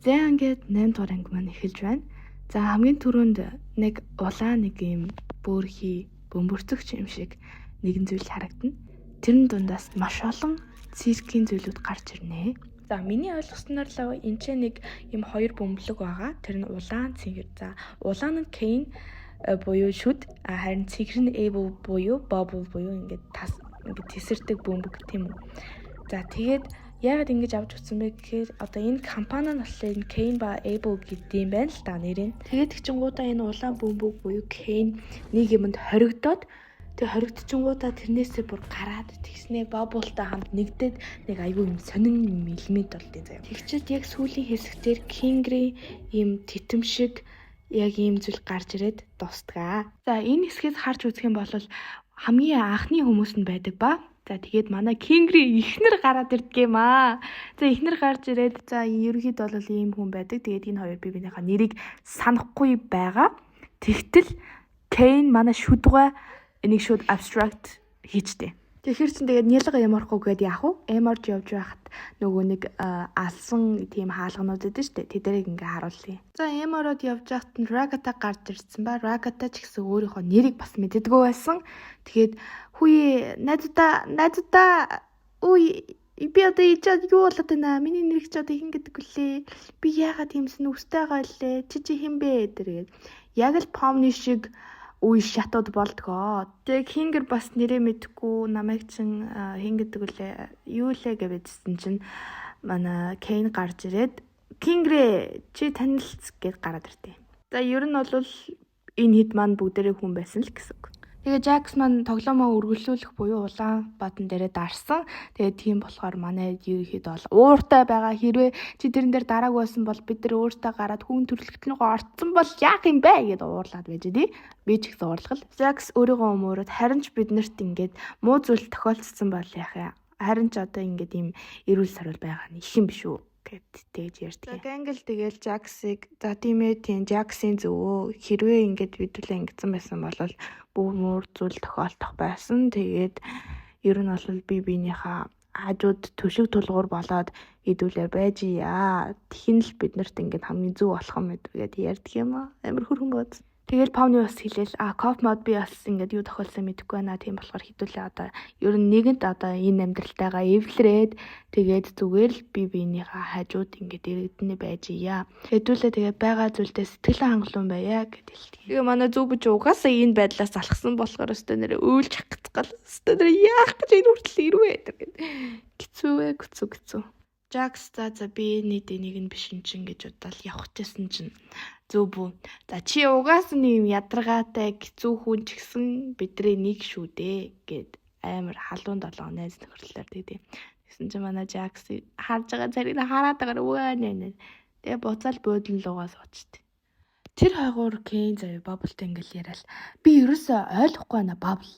За, ингээд 8 дугаар анги маань эхэлж байна. За, хамгийн түрүүнд нэг улаан нэг юм бөөрхий бөмбөрцөгч юм шиг нэгэн зүйл харагдана. Тэрэн дундаас маш олон циркийн зүйлүүд гарч ирнэ. За, миний ойлгосноор л энэ ч нэг юм хоёр бөмбөлөг байгаа. Тэр нь улаан, цэнгэр. За, улаан нь Caine буюу шүд, харин цэнгэр нь Abel буюу bubble буюу ингээд тас ингээд тесэрдэг бөмбөг, тийм үү. За, тэгээд яагаад ингэж авч утсан бэ гэхээр одоо энэ компани нь болохоор энэ Caine ба Abel гэдэг юм байна л да нэрийг. Тэгээд тэгчингуудаа энэ улаан бөмбөг буюу Caine нэг юмд хоригдоод, тэг хоригдчихгуудаа тэрнээсээ бүр гараад тэгснээ bubble-тай хамт нэгдээд нэг айгүй юм сонин юм элемент болдیں۔ Заяа. Тэгчээд яг сүүлийн хэсэгтэр Кингри юм титэм шиг яг ийм зүйл гарч ирээд дуустгаа. За, энэ хэсгээс харж үзэх юм бол хамгийн анхны хүмүүс нь байдаг ба. За, тэгээд манай Кингри эхнэр гараад ирдэг юм аа. За, эхнэр гарч ирээд, за, ерөнхийдөө бол ийм хүн байдаг. Тэгээд энэ хоёр бие биенийхээ нэрийг санахгүй байгаа. Тэгтэл Caine, манай шүдгай, энийг шууд abstract хийчтэй. Тэгэхээр чин тэгээд нялга ямархгүй гээд яах вэ? Эморж явж байхад нөгөө нэг алсан тийм хаалганууд өгдөн штэ. Тэдэрийг ингээ харуулъя. За, Эмород явж байхад нь Рагата гарч ирсэн ба. Рагата ч гэсэн өөрийнхөө нэрийг бас мэддэггүй байсан. Тэгээд "Хүүе, найзуудаа, найзуудаа, үе, би одоо ичээд юу болоод байна? Миний нэрийг чи одоо хэн гэдэг вүлээ? Би яагаад тиймсэн үстэй байгаа лээ? Чи чи хэн бэ?" Тэргээд яг л Помни шиг үе шатууд болдгоо. Тэгээ Кингэр бас нэрээ мэдэхгүй, намайг чин хэн гэдэг вүлээ, юу лээ гэвэжсэн чинь манай Кейн гарч ирээд "Кингрээ, чи танилц" гэд гараад иртээ. За, ер нь бол энэ хэд маань бүгдээрээ хүн байсан л гэсэн үг. Тэгээ Жакс маань тоглоомоо үргэлжлүүлэх буюу улаан button дээрээ дарсан. Тэгээ тийм болохоор манай ерөнхийдөө бол ууртай байгаа. Хэрвээ чи тэрэн дээр дараагүй байсан бол бид нар өөртөө гараад хүн төрөлхтөнийгөө орцсон бол яах юм бэ гэд уурлаад байж тий. Би ч ихсэн уурлах л. Жакс өөрийгөө өмөрөөд харин ч биднэрт ингээд муу зүйл тохиолдсон бол яах юм. Харин ч одоо ингээд ийм эрүүл саруул байгаа нь их юм биш үү гэд тэгж ярьдаг. Гангел тэгэл Жаксыг, за, тийм ээ, тийм, Жаксын зөвөө, хэрвээ ингээд бидүүлээ ингэсэн байсан бол бүр муур зүйл тохиолдох байсан. Тэгээд ер нь бол би биенийхээ хажууд төшөг тулгуур болоод хэдүүлээ байж яа. Тэгин л биднэрт ингээд хамгийн зөв болох юм гэд ярьдаг юм аа. Амар хөрхөн бод. Тэгэл Помни бас хэлээл, а коп мод би бас ингээд юу тохиолсон мэдэхгүй байна. Тийм болохоор хэдүүлээ одоо ер нь нэгэнт одоо энэ амьдралтайгаа эвлэрээд, тэгээд зүгээр л би биенийхээ хажууд ингээд иргэдэнэ байж ия. Хэдүүлээ тэгээд байгаа зүйлдээ сэтгэлээ хангалуун байя гэд хэлдэг. Тэгээ манай зүг бич угаасаа энэ байдлаас алхсан болохоор өстө нэрээ уйлж хагцгал. Өстө нэрээ яах гэж энэ хүртэл ирвэ гэдэг. Хэцүү ээ, хэцүү, хэцүү. Жакс за за би нийт энийг нь биш эн чин гэж бодоод явах гэсэн чинь зөв бүү. За, чи угаас нэг юм ядаргаатай хэцүү хүн ч гэсэн бидний нэг шүү дээ гэд амар халуун долоо найз нөхөрлөөр тэгдэ. Тэгсэн чинь манай Жакс харж байгаа царийг хараад байгаа өвөө нэ нэ. Тэгээ буцаал буудлын лугаа суучт. Тэр хойгуур Кен заяа Бабблтай ингээл яриад, би ерөөсөө ойлгохгүй байна, Бабл.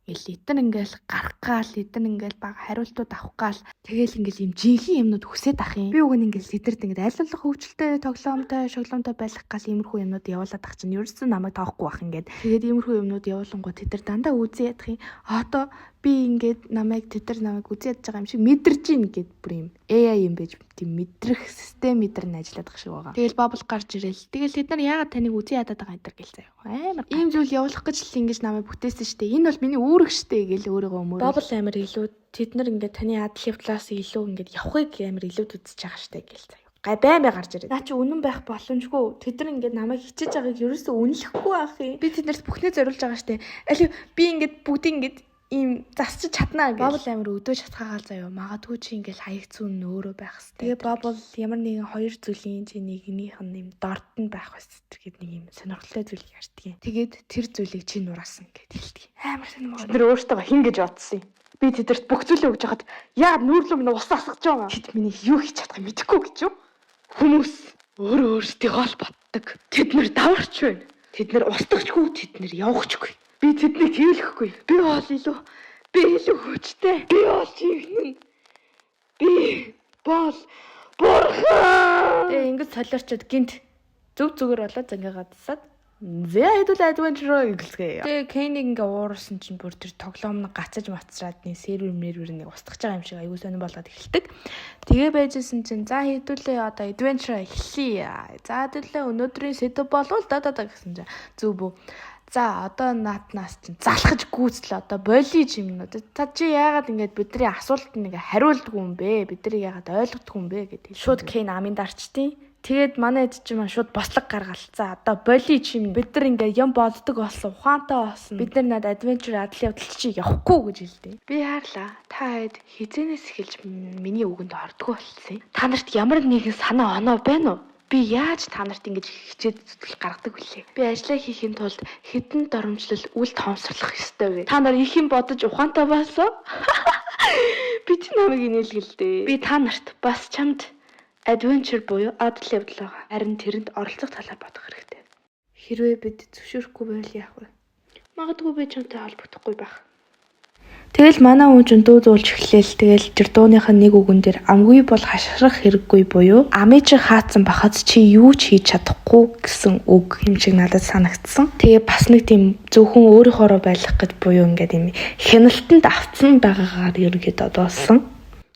Ингээл эдгээр ингээл гарах гал, эдгээр ингээл бага хариултууд авах гал, тэгэл ингээл юм жинхэнэ юмнууд хүсээд ах юм. Би уг нь ингээл эдгэрд ингээд аль болох хөвчлөлтэй тоглоомтой, шоглоомтой байх гал иймэрхүү юмнууд явуулаад ах чинь ерөөсөө намайг тоохгүй бах ингээд. Тэгээд иймэрхүү юмнууд явуулангууд тэд нар дандаа үзэн ядах юм. Одоо би ингээд намайг тэд нар намайг үзэн ядж байгаа юм шиг мэдэрч ийн гэд бүр юм AI юм байж, тийм мэдрэх систем мэдэр нь ажиллаад байгаа шиг байгаа. Тэгэл Бабл гарч ирэл. Тэгэл тэд нар яагаад таныг үзэн ядаад байгаа энэ төр гэл заяа. Амар. Ийм зүйл явуулах гэж л ингэж намайг бүтээсэн штэ. Энэ бол миний үүрэг штэ гэл өөрийгөө өмөрөөл. Бабл амар илүү тэд нар ингээд таны адал явдлаас илүү ингээд явахыг амар илүүд үзэж байгаа штэ гэл заяа. Гай бай бай гарч ирээд. Наа чи үнэн байх боломжгүй. Тэд нар ингээд намайг хичээж байгааг ерөөсөө үнэлэхгүй байх юм. Би тэднэрт бүхнээ зориулж байгаа штэ. Аль би ингээд бүгдийг ингээд ийм засч чаднаа гэж. Бабл амар өдөө шатгаагаал заяа. Магадгүй чи ингээл хаягцүүн нь өөрөө байх хэвээр. Тэгээ Бабл ямар нэгэн хоёр зүйлийн чи нэгнийх нь юм дорд нь байх байс гэд нэг юм сонирхолтой зүйл ярьдгийн. Тэгээд тэр зүйлийг чи нураасан гэд хэлдэг. Амар сонирхолтой. Тэд нар өөртөө хин гэж бодсон юм. Би тэдэрт бүх зүйлээ өгж хахад яагаад нүүрлөө минь ус асгаж байгаа. Тэд миний юу хийж чадахыг мэдэхгүй гэж юу? Хүмүүс өөрөө өөрсдийгөө л боддог. Тэд нар даварч байна. Тэд нар устгахчгүй, тэд нар явахчгүй. Би тэднийг тэвлэхгүй. Би бол илүү, би илүү хүчтэй. Би бол чихнэн. Би бол бурхан. Тэгээ ингэж солиорчод гинт зөв зүгээр болоод зангаа дасаад За, хэдүүл adventure эхэлцгээе. Тэгээ Кейнийг ингээ уурсан чинь бүр тэр тоглоом нь гацаж мацраад нэг сервер мервер нэг устгах байгаа юм шиг аягүй сонирн болоод эхэлдэг. Тэгээ байжсэн чинь за, хэдүүлээ одоо adventure эхлэе. За, хэдүүлээ өнөөдрийн сэдэв болвол да да да гэсэн чинь зүг бүү. За, одоо нааднаас чинь залхаж гүйцэл, одоо болий юм. Та чи яагаад ингэж бидний асуултанд ингээ хариулдгүй юм бэ? Бидний яагаад ойлгодгүй юм бэ гэдэг. Шууд Кейн амын дарчдیں۔ Тэгээд манай эд чинь маань шууд бослог гаргал. За, одоо болий чим, бид нар ингээ юм боддог болсон, ухаантай болсон. Бид нар над adventure, адал явдал чи явахгүй гэж хэлдэг. Би хаарлаа. Та хэд хэзээнээс эхэлж миний үгэнд ордгоо болсон юм? Та нарт ямар нэгэн санаа оноо байна уу? Би яаж та нарт ингэж хичээд зүтгэл гаргадаг вүлээ? Би ажлаа хийхин тулд хэдэн доромжлол үл тоомсорлох ёстой вэ? Та нар их юм бодож ухаантай болсон? Би чи намайг инээлгэлдээ. Би та нарт, бас чамд adventure буюу адал явдал байгаа. Харин тэрэнд оролцох талаар бодох хэрэгтэй. Хэрвээ бид зөвшөөрөхгүй байвал яах вэ? Магадгүй би чамтай холбогдохгүй байх. Тэгэл манай хүн чинь дуу зуулж эхлээл. Тэгэл тэр дууных нь нэг үгэн дээр амгүй бол хашгирах хэрэггүй буюу амыг чи хаацсан бахад чи юу ч хийж чадахгүй гэсэн үг юм шиг надад санагдсан. Тэгээ бас нэг тийм зөвхөн өөрийнхоороо байлгах гэж буюу ингээд юм хяналтанд автсан байгаагаар ерөнхийдөө дуусан.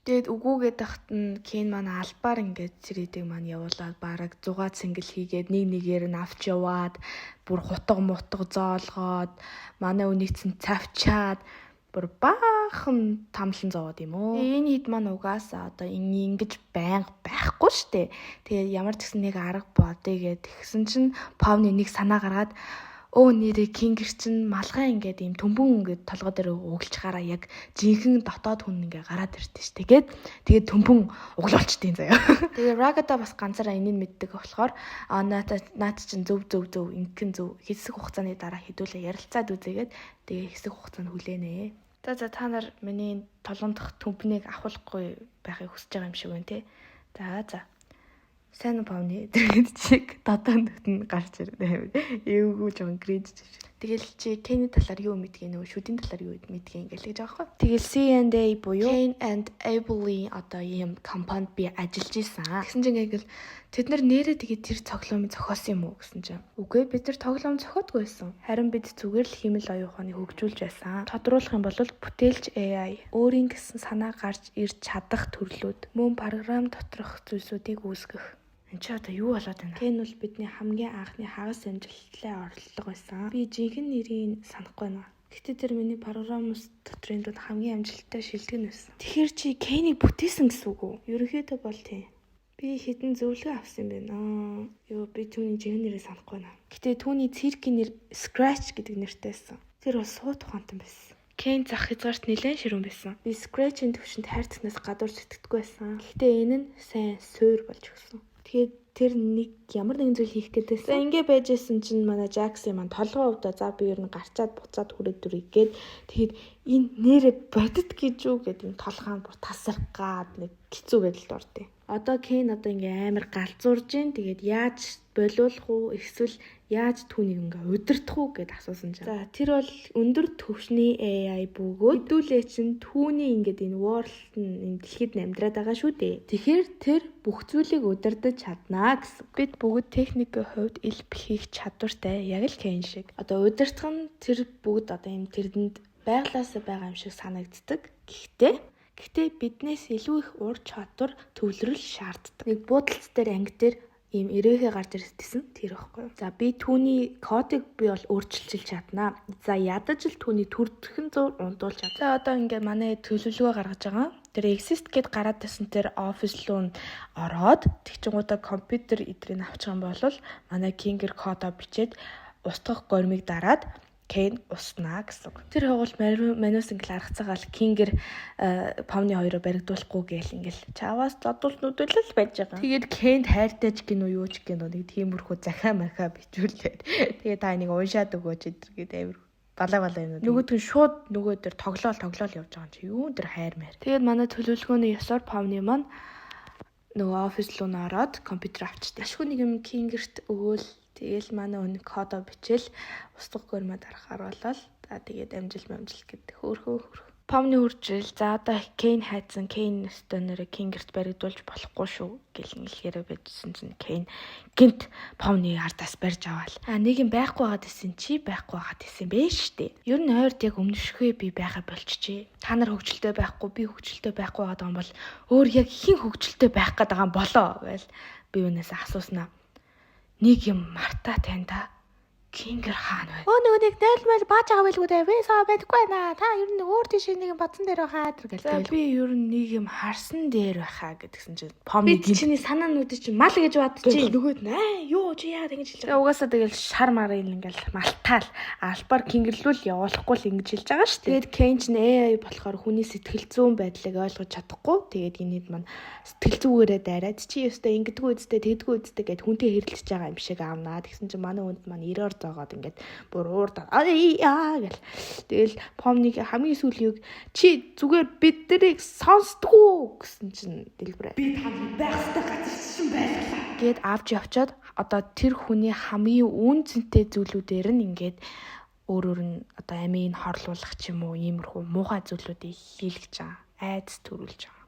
Тэгээд үгүйгээд тахт нь Кен маань албаар ингээд цэрэдэг маань явуулаад бараг 6 цэнгэл хийгээд нэг нэгээр нь авч яваад, бүр хутга мутга зоолгоод, манай үнийг цэн цавчаад, бүр баахан тамлан зовоод юм уу. Энэ хэд маань угаасаа одоо ингэж байнга байхгүй штэ. Тэгээд ямар ч гэсэн нэг арга бодъё гэд тэгсэн чинь Повны нэг санаа гаргаад, өө, нэрээ Кингэр чинь малгай ингээд ийм төмбөн ингээд толгой дээр углж гараа яг жинхэнэ дотоод хүн ингээ гараад ирдэ ш. Тэгээд тэгээд төмбөн углуулчдیں۔ Заяа. Тэгээ Рагата бас ганцаараа энийг мэддэг болохоор а наата наад чинь зөв, зөв, зөв, ингэн зөв, хэсэг хугацааны дараа хэдүүлээ ярилцаад үзээгээд, тэгээ хэсэг хугацаанд хүлээнэ. За за, та нар миний толгон дах төмбнийг авахлахгүй байхыг хүсэж байгаа юм шиг байна те. За за. Сайн уу, Павны? Тэгээд чиг дотоо нүтэн гарч ирнэ. Эвгүй жоохон cringe. Тэгэл чи Кенни талаар юу мэдгийг нөө шүдийн талаар юу мэдгийг ингээл гэж байгаа байхгүй. Тэгэл C&A буюу Cain and Abel-ийн одоо ийм компанид би ажиллаж исэн. Тэгсэн чинь ингээл тэд нар нэрээ тэгээд тэр тоглоомыг зохиосон юм уу гэсэн чинь. Үгүй, бид нар тоглоом зохиодгүй байсан. Харин бид зүгээр л хиймэл оюун ухааныг хөгжүүлж байсан. Тодруулах юм бол бүтээлч AI, өөрийн гэсэн санаа гарч ирж чадах төрлүүд, мөн програм доторх зүйлсүүдийг үүсгэх. Энд чи одоо юу болоод байна? Кен бол бидний хамгийн анхны хагас амжилттай оролдлого байсан. Би жинхэнэ нэрийг санахгүй байна. Гэхдээ тэр миний програмус дотрын дунд хамгийн амжилттай шилдэг нь байсан. Тэгэхээр чи Кенийг бүтээсэн гэсэн үг үү? Ерөнхийдөө бол тийм. Би хэдэн зөвлөгөө авсан юм байна. Аа, ёо, би түүний жинхэнэ нэрийг санахгүй байна. Гэтэ түүний циркийн нэр Scratch гэдэг нэртэй байсан. Тэр бол суут ухаантан байсан. Кен зах хязгаарт нэлээд ширүүн байсан. Би Scratch-ийн төвшөнд хайрцагнаас гадуур сэтгэдэггүй байсан. Гэхдээ энэ нь сайн суур болж өгсөн. Тэгээд тэр нэг ямар нэгэн зүйл хийх гэдээсэн. За, ингээ байж исэн чинь манай Жаксын маань толгой өвдөө, за, би ер нь гарчаад буцаад хүрээд дүрийг гээд, тэгэхэд энэ нэрэ бодит гэж юу гэдэг юм, толгой нь бүр тасрах гад нэг хэцүү байдалд ордیں۔ Одоо Кен одоо ингээ амар галзуурж гин, тэгээд яаж болиулах уу, эсвэл яаж түүнийг ингээ удирдах уу гэд асуусан чинь. За, тэр бол өндөр түвшний AI бөгөөд хэдүүлээ чинь түүний ингээд энэ world нь, энэ дэлхийд нь амьдраад байгаа шүү дээ. Тэгэхээр тэр бүх зүйлийг удирдах чаднаа гэсэн. Бид бүгд техникийн хувьд ил хийх чадвартай, яг л Кен шиг. Одоо удирдах нь тэр бүгд одоо юм тэрдэнд байглаасаа байгаа юм шиг санагддаг. Гэхдээ биднээс илүү их ур чадвар, төвлөрөл шаарддаг. Нэг буудалц дээр, анги дээр ийм эрээхэ гарч ирсэн тэр байхгүй. За, би түүний кодыг би бол өөрчилж чаднаа. За, ядаж л түүний төрдхөн зур унтуулж чад. За, одоо ингээ манай төлөвлөгөө гаргаж байгаа. Тэр exist гэд гараад байсан тэр офис руу ороод тэгчингуудаа компьютер эдрийг авчих юм бол манай Kinger кодоо бичээд устгах гормыг дараад Кен уснаа гэсэн үг. Тэр хугал Манус ингээл аргацаагаал Кингер Помны хоёроо баригдуулахгүй гээл ингээл чаваас зодуул нүдүүлэл байж байгаа. Тэгээд Кент хайртай ч гин үү, юу ч гин үү, нэг тиймэрхүү захиа махаа бичүүлээд, тэгээд та энийг уншаад өгөөч эдэр гээд амар балаа балаа юм. Нөгөөдг нь шууд нөгөө дээр тоглоол тоглоол явж байгаа юм чи юун тэр хайр мэр. Тэгээд манай төлөвлөгөөний ёсоор Помны маань нөгөө офис руу н ороод компьютер авчдаг. Ашгүй нэг юм Кингерт өгөөл. Тэгэл манай өн кодо бичээл устгах гормоо дарахаар болол. За, тэгээд амжилт амжилт гэдэг хөөхөө хөөх. Помны үржил за одоо Кейн хайцсан, Кейн өстөө нэрэ Кингерт баригдуулж болохгүй шүү гэл ингэлээрээ байжсэн чинь Кейн гинт Помны ардаас барьж аваал. А нэг юм байхгүй байгаад исэн чи байхгүй байгаад исэн бэ штэ. Ер нь ойрд яг өмнөшгүй би байха болчихжээ. Та нар хөгжилтэй байхгүй, би хөгжилтэй байхгүй байгаад байгаа юм бол өөр яг хэн хөгжилтэй байх гээд байгаа юм болоо гээл би өнөөс асууснаа. Нэг юм мартаа тань та. Кингэр хаан байна. Өө нөгөө нэг 0 бааж байгаа байлгүй дээ. Би саа байдаггүй байна. Та ер нь өөр тийш нэг юм бодсон дээр байхаа тэр гэл. За би ер нь нэг юм харсан дээр байхаа гэдгсэн чинь Помны би чиний санаануудыг чинь мал гэж бодчих. Нөгөөд нь аа юу чи яагаад ингэж хэлж байгаа. Угаасаа тэгэл шар марын ингээл малтаал албаар кингэрлүүл явуулахгүй л ингэж хэлж байгаа шүү дээ. Тэгээд Кен чинь AI болохоор хүний сэтгэл зүйн байдлыг ойлгож чадахгүй. Тэгээд энэд маань сэтгэл зүгээрээ дайраад чи ёстой ингэдэггүй үсттэй тэгдэггүй үсттэй гэд хүнтэй хэрэлдэж байгаа юм шиг аавнаа. Тэгсэн чинь манай хүнд маань 90-оор зоогоод ингээд бүр уурд аа гэл. Тэгэл Помныг хамгийн сүүлийн үг чи зүгээр бид нарыг сонсдгоо гэсэн чинь дэлбэрээ. Би та нарыг байх ёстой газар шин байлгалаа. Гээд авч явчаад одоо тэр хүний хамгийн үн цэнтэй зүйлүүдээр нь ингээд өөр өөр нь одоо амийг нь хорлуулах ч юм уу иймэрхүү муухай зүйлүүдийг хийлгэж байгаа. Айдас төрүүлж байгаа.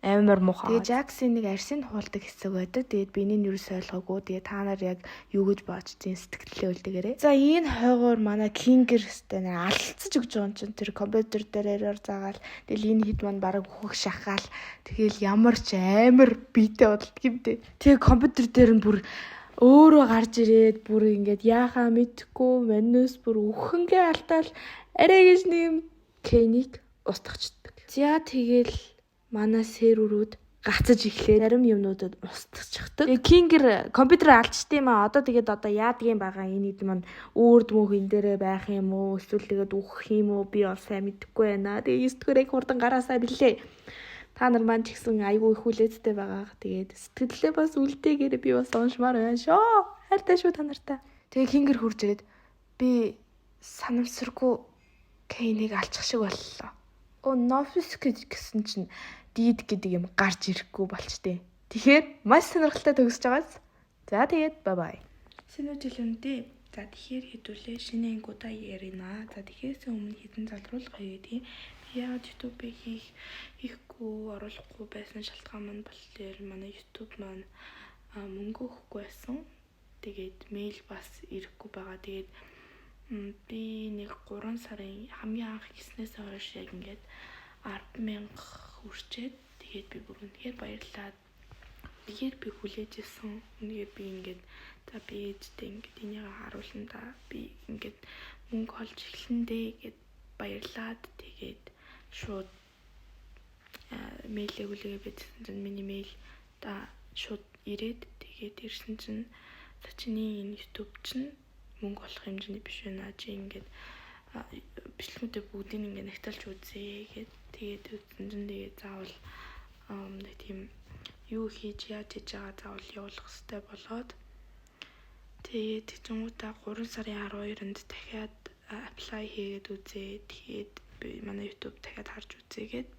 Амар муухай. Тэгээ Жаксын нэг арсын хуулдаг хэсэг байдаг. Тэгээд би энийг юус ойлгоогүй. Тэгээ та нар яг юу гэж бодчихсон сэтгэлдээ үлдээгээрэй. За энэ хойгоор манай Кингэр өстэй нэр алцаж өгч байгаа юм чинь тэр компьютер дээр эррор заагаал. Тэгэл энэ хэд маань бараг үхэх шахаал. Тэгэл ямар ч амар биетэй бодолт юм дээ. Тэгээ компьютер дээр нь бүр өөрөө гарч ирээд бүр ингээд яахаа мэдхгүй манус бүр үхэнгээ алтаал арай гэж нэг юм Кенийг устгачдаг. За тэгэл манай серверүүд гацаж эхлээд зарим юмнуудад устгachдаг. Тэгээ Кингэр компьютер алдчихдээ юм аа. Одоо тэгээд одоо яадгийн байгаа энэ хэд маань үрд мөх энэ дээрээ байх юм уу? Эсвэл тэгээд үхэх юм уу? Би бол сайн мэдэхгүй байна. Тэгээ 9 дугаар яг хурдан гараасаа билээ. Та нар маань ч гэсэн айгүй их хүлээцтэй байгаа. Тэгээд сэтгэлдээ бас үлдээгээрээ би бас уншмаар байна шүү. Хайртай шүү та нартай. Тэгээ Кингэр хурж ирээд би санамсаргүй Кейнийг алчих шиг боллоо. Оо Новск гэсэн чинь дид гэдэг юм гарч ирэхгүй болчтой. Тэгэхээр маш сонирхолтой төгсөж байгаас. За тэгээд bye bye. Шинэ жил үндэ. За тэгэхээр хэдүүлээ шинэ ангиудаа ярина. За тэгэхээр өмнө хэдэн залруулга хийгээд тийм. Би яагаад YouTube-ыг хийхгүй, оруулахгүй байсан шалтгаан маань болохоор манай YouTube маань мөнгө өгөхгүй байсан. Тэгээд мэйл бас ирэхгүй байгаа. Тэгээд би нэг 3 сарын хамгийн анх хийснээс хойш яг ингээд 10,000 хүрчээд тэгээд би бүр үнэхээр баярлаад үнэхээр би хүлээж исэн. Үнэхээр би ингээд за би ээжтэй ингээд энийг харуулна да. Би ингээд мөнгө олж эхлэн дээ гэд баярлаад тэгээд шууд мэйлээ хүлээгээ байжсэн чинь миний мэйл да шууд ирээд тэгээд ирсэн чинь за чиний энэ YouTube чинь мөнгө олох хэмжээний биш байна. Чи ингээд бичлэгүүдээ бүгдийг ингээд нагтаалж үзье гэд тэгээд үзсэн чинь тэгээд заавал нэг тийм юу хийж яаж хийж байгаа заавал явуулах хэрэгтэй болоод тэгээд тэгчингуудаа 3 сарын 12-нд дахиад apply хийгээд үзээ. Тэгээд би манай YouTube дахиад харж үзээгээд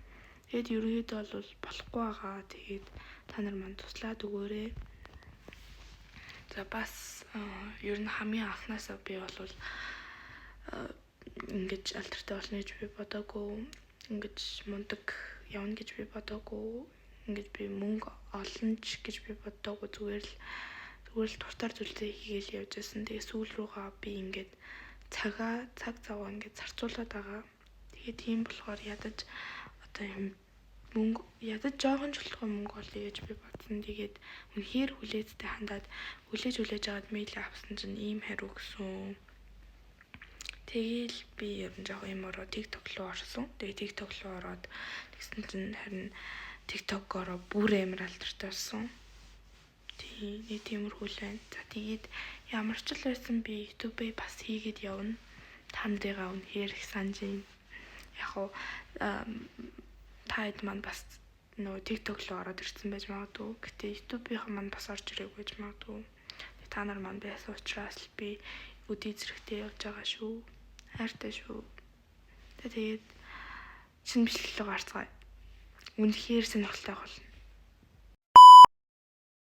тэгээд ерөнхийдөө бол болохгүй байгаа. Тэгээд та нар мань туслаад өгөөрэй. За бас ер нь хамгийн анхнаасаа би бол ингэж алдартай болно гэж би бодоагүй. Ингэж мундаг явна гэж би бодоагүй. Ингэж би мөнгө олно ч гэж би бодоагүй. Зүгээр л дуртаар зүйлсээ хийгээл явж байсан. Тэгээ сүүл рүүгээ би ингээд цаг заваа ингээд зарцуулаад байгаа. Тэгээ тийм болохоор ядаж одоо юм мөнгө ядаж жоохон ч болохгүй мөнгө олъё гэж би бодсон. Тэгээд үнэхээр хүлээцтэй хандаад хүлээж аваад мэйл авсан чинь ийм хариу өгсөн. Тэгээл би ер нь жоохон юм ороо TikTok руу орсон. Тэгээ TikTok руу ороод тэгсэн чинь харин TikTok-ороо бүр амар алдартай болсон. Тийм, нэг тиймэрхүү л байна. За тэгээд ямар ч л байсан би YouTube-ыг бас хийгээд явна. Та нарыгаа үнэхээр их санаж байна. Яг уу та хэд маань бас нөгөө TikTok руу ороод ирсэн байж магадгүй. Гэтэ YouTube-ийнхан маань бас орж ирээгүй байж магадгүй. Та нар маань байсан учраас л би өдий зэрэгтэй явж байгаа шүү. Хайртай шүү. Тэгээд шинэ бичлэг рүү гарцгаая. Үнэхээр сонирхолтой болно.